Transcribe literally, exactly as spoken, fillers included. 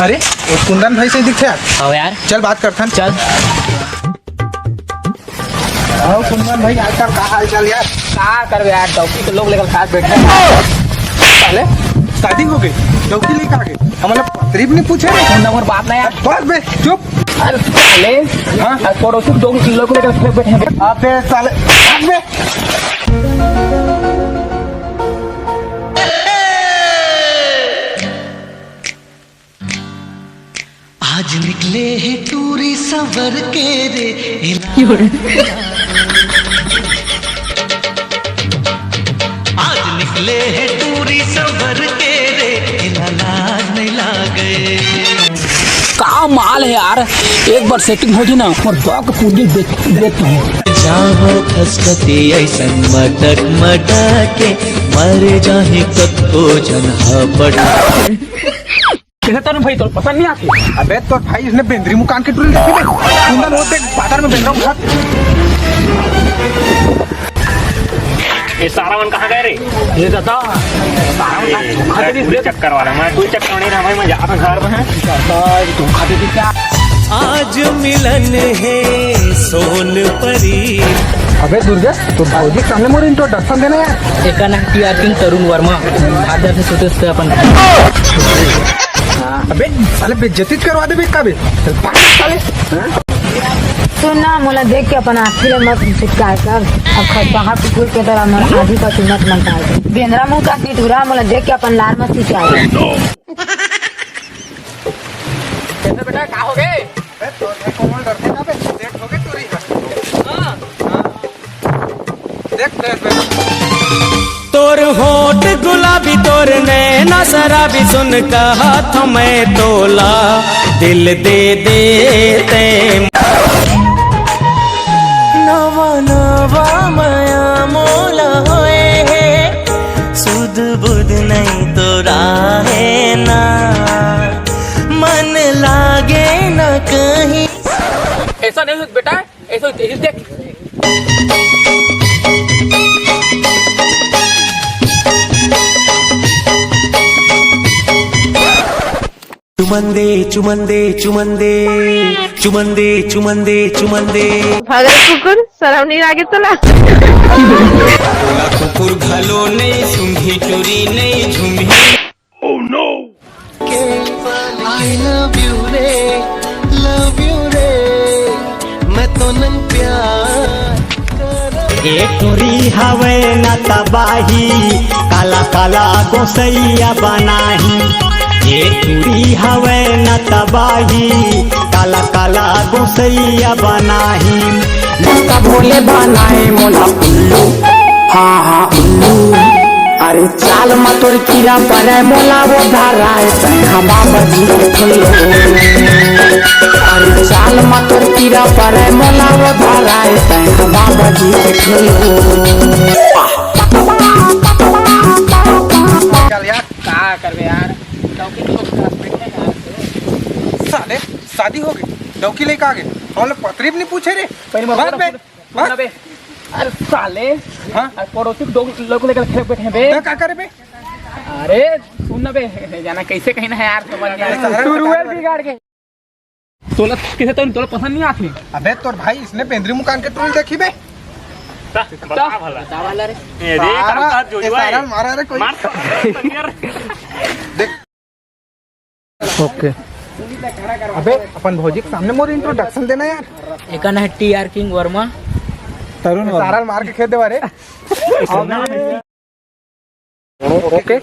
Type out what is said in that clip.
अरे, वो कुंदन भाई से दिखथे यार। हाँ यार। चल बात करथन। चल। हाँ कुंदन भाई, आजकल का हाल चाल यार? का करबे यार, डौकी के लोग लेकर साथ बैठे हैं। साले, शादी हो गई, डौकी लेकर आ गए, हमला पतरी भी नहीं पूछे रे। कुंदन, मोर बात ना यार। बस बे, चुप। अरे साले, हाँ? अरे पड़ोसी के डौकी के लोग लेकर साथ बैठे हैं। अबे साले, बस बे। आज निकले हे टूरी सवर के रे, आज निकले हे टूरी सवर के रे, लाज नहीं लागे। का माल है यार, एक बार सेटिंग हो जाए ना, मोर बाप का पूंजी बेच देता हूँ। जाओ खसकती ऐसन मटक मटक के, मर जाही कतको झन हपट। कैसे तरुण भाई, तोर पसंद नहीं आती? अबे तोर भाई इसने बेंदरी मुकान के टुरी देखी बे। कुंदन वो देख, बाजार में बेंदरा उठा। ये सारा मन कहाँ गए रे? ये दादा, सारा मन कहाँ धोखा दे दी? चक्कर वाला, मैं कोई चक्कर नहीं रहा भाई, मैं जा रहा घर में। दादा, ये धोखा दे दी क्या? आज मिलन है सोन परी। अबे दुर्गेश, तो भौजी के सामने मोर इंट्रोडक्शन देना यार। एका नाम टीआर किंग तरुण वर्मा, आदर से सोते सोते अपन। अबे साले बेइज्जती करवा दे बेटा बे। चल भाग साले। सुन ना, मोला देख के अपन आँखी ले मत चिटकाए कर। अब खरपाहा कुकुर के तरह मन आधी का कीमत मत डाल दे। बेंदरा मुंह का टिटूरा, मोला देख के अपन लार मत खिंचाए। कैसे बेटा, का हो गए? अबे, तोर भाई कोमल डरथे का बे? सेट हो गए टूरी हा। हाँ। हाँ। देख, देख, देख। तोर होठ गुलाबी, तोर नैना शराबी, सुन कहत मैं तोला दिल दे देते। नवा नवा माया मोला होए हे, सुध बुध नहीं तोरा है ना, मन लागे न कहीं। ऐसा नहीं होता बेटा, ऐसा होता है, देख। चुमंदे चुमंदे चुमंदे चुमंदे चुमंदे चुमंदे। भागल कुकुर, शरम नहीं लागे तोला? कुकुर घलो नहीं, सुंघी टूरी नहीं, झुमही। Oh no! I love you रे, love you रे, मैं तो नंग प्यार करब। ए टूरी हवे न तबाही, काला काला गोसैया बनाही। ए टूरी हवे न तबाही, काला काला गोसैया बनाही। मस्त भोले बनाए मोला उल्लू, हाँ हाँ उल्लू। अरे चाल मा तोर कीरा पड़े मोला वो धराए, तैं हा बाबा जी के ठुल्लू। अरे चाल मा तोर कीरा पड़े मोला वो धराए, तैं हा बाबा जी के ठुल्लू। चल यार। का करबे यार, डौकी के लोग साथ बैठे हैं यार। साले, शादी हो गई, डौकी लेके आ गए, हम लोग पतरी भी नहीं पूछे रे। पहले मत बात बोल, बे। सुन, सुन ना बे। अरे साले, हाँ? अरे पड़ोसी के डौकी लोग लेकर खेल बैठे हैं बे। तो का करे बे? अरे सुन ना बे, जाना कैसे कहना है यार, समझ नहीं अरे आया। सारा तू रुएल बिगाड़ के। तोला कैसे, तोला, तोला पसंद नहीं आती? अबे तोर भाई इसने बेंदरी मुकान के टूरी देखी बे। बता भला। बता वाला रे। ए, रे, सारा, काम काज जो ए, जो है। सारा मारा रे कोई। मार तो। देख। ओके। अबे अपन भौजी के सामने मोर इंट्रोडक्शन देना यार। एका नाम है टीआर किंग वर्मा। तरुण वर्मा। सारा मार के खेद देवा रे। ओके।